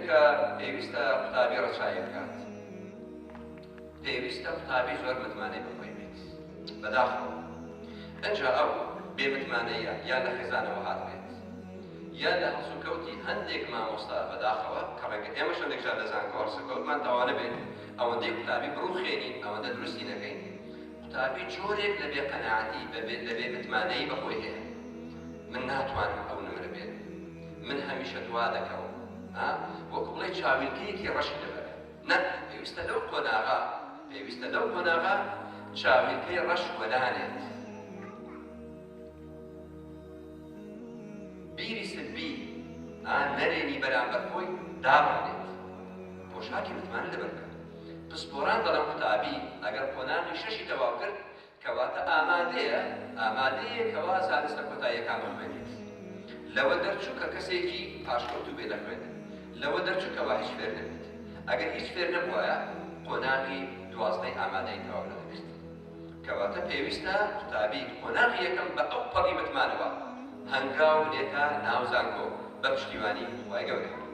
کە پێویستە قوتابی ڕەچاوی بکات، پێویستە قوتابی زۆر متمانەی بە خۆی بێت. بەداخەوە ئنجا ئەو بێ متمانەییە یان لە خێزانەوە هاتبێت یان لە هەڵسوکەوتی هەندێک مامۆستا، بەداخەوە کە ڕەنگە ئێمەش هەندێک جار لە زانکۆ هەڵسوکەوتمان تەواو نەبێت ئەوەندەی قوتابی بڕوخێنین ئەوەندە دروستی نەکەین، قوتابی جۆرێک لە بێ قەناعەتی بە بێ لە بێ متمانەیی بە خۆی هەیە، من ناتوانم ئەو نمرە بێنم، من هەمیشە دوا دەکەوم، ئا وەکو بڵێی چاویلکەیەکی ڕەشی لەبەرە، نا پێویستە لەو قۆناغە پێویستە لەو قۆناغە چاویلکەی ڕەش وەلانێت، بیری سلبی ئا نەرێنی بەرامبەر خۆی دابڕێنێت، پۆشاکی متمانە لەبەر بکات. پسپۆران دەڵێن قوتابی ئەگەر قۆناغی شەشی تەواو کرد کەواتە ئامادەیە ئامادەیە کەوا زانستە کۆتاییەکان بخوێنێت. لەوە دەرچوو کە کەسێکی پاشکەوتوو بێت لە خوێندن. لەوە دەرچوو کەوا هیچ فێر نەبێت. ئەگەر هیچ فێر نەبوایە قۆناغی دوازدەی ئامادەیی تەواو نەدەکرد. کەواتە پێویستە قوتابی قۆناغی یەکەم بە ئەو پەڕی متمانەوە هەنگاو بنێتە ناو زانکۆ بە پشتیوانی خوای گەورە.